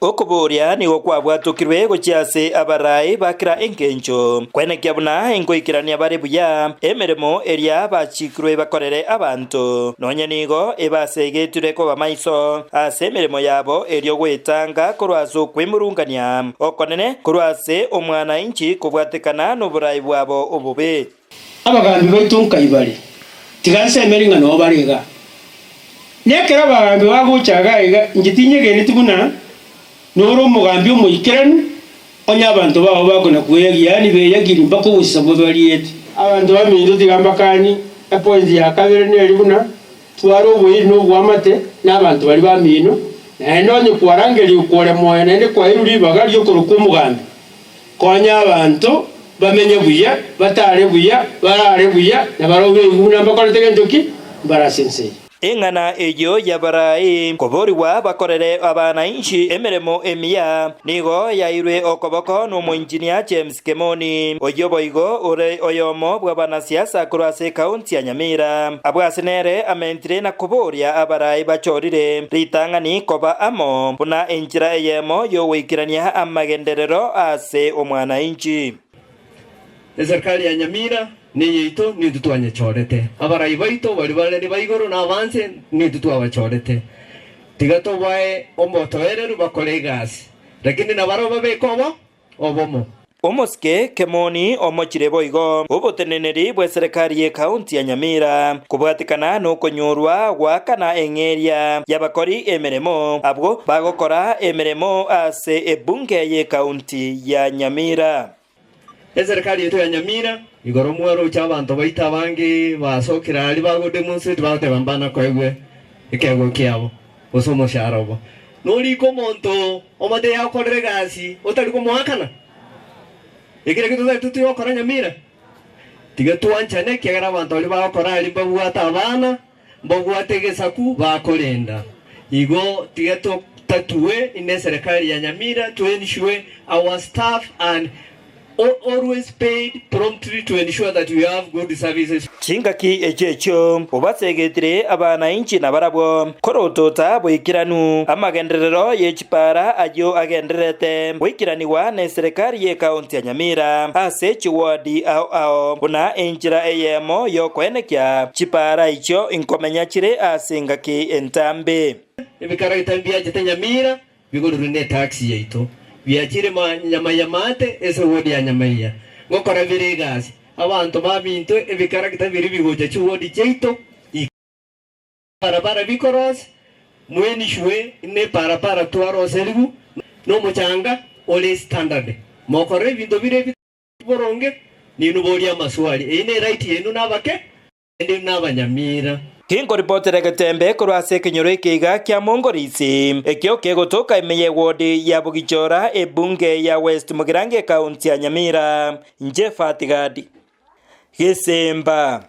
Okoboria nigo kwabwatokirwe gochia ase abarai ba kera engencho, kwenekia buna ingoikerania bare buya emeremo eria bachikirwe bakorere abanto, nonya nigo ebasegetirwe koba maiso ase emeremo yabo erio gwetanga korwa ase okwemurungania okonene korwa ase omwana-inchi kobwatekana noborai bwabo obobe. Abagambi baito nkai bare? Tiga nsemeri ng'a noo bare igaa. Nekero abagambi bagocha igaa iga, inche tinyegeneti buna nore omogambi omoikeranu, onye abanto bao bakona kweyagia, yaani beyagirie mpaka ogosisa bobariete. Abanto baminto tiga mbakanie, epoint ya kabere neri buna, tware oboiri na oboamate na abanto baria bamino, naende onye kwarangerigwe kore moyo naende kwaeirwe ribaga riokorokwa omogambi, Konya abanto bamenye buya, batare buya, barare buya, na barobwo beigwe buna mbakorete gento ki? Mbare ase ense eye. Eng'ana eyio y'abarai koborigwa bakorere abanainchi emeremo emiya nigo yairwe okoboko n'omoinjinia James Kemoni, oyio boigo ore oyomo bw'abanasiasa korwa ase ekaunti ya Nyamira. Abwo ase nere amentire na koboria abarai bachorire ritang'ani koba amo buna enchera eyemo y'ogoikerania amagenderero ase omwanainchi. Eserikari ya Nyamira neyaito nintwe twanyechorete, abarai baito baria bare ba igoro na abanse nintwe twabachorete. Tiga tobae omotoereru bakore egasi, lakini nabarabwo babeke obo obomo. Omosike Kemoni omochire boigo oboteneneri bw'eserekari y'ekaunti ya Nyamira kobwatekana nokonyorwa goakana eng'eria y'abakori emeremo abwo bagokora emeremo ase ebunge y'ekaunti ya Nyamira. Eserekari yaito ya Nyamira igoro mwaroche abanto baito abange basokire aria bagodemonstrate bagoteba mbana koegwe ekeegwa kiabo gose omoshahara obo. Norike omonto omotebie agokorere egasi otari komoakana? Ekero ekio totari tigokora nyamira? Tiga twanchane ekiagera abanto baria bagokora aria mbabwate abana, mbabwate egesaku bakorenda. Igo tiga totatue ime eserekari ya Nyamira to ensure our staff and Always paid promptly to ensure that we have good services. Chingaki echio echio obasegetire abanainchi nabarabwo, korotota boikeranu amagenderero ye chipara ayio agendererete goikeranigwa neserekari y'ekaunti ya Nyamira ase chiwadi ao ao buna enchera eyemo y'okoenekia chipara echio inkomenya chire ase engaki entambe. Ebikaragita mbiachete Nyamira Bigorerwe netaxi yaito, biachire Nyamayamate ase ewodi ya Nyamaiya, ngokora bire egasi. Abanto baminto ebikarakita biria bigocha chiwodi chiaito ika barabara bikorosia, mwenishwe neparapara twaroserigwe nomochanga ore standard. Mokorora ebinto bire boronge, ninwe borie amaswali. Eyio ne right yaino nabake. Naende nabanyamira. Tinkoripotera egetembe korwa ase ekenyoro eke iga kia Mongorisi, ekio kegotoka ime y'ewodi ya Bogichora, ebunge ya West Mugirango ekaunti ya Nyamira. Inche Fati Gadi. Gesemba.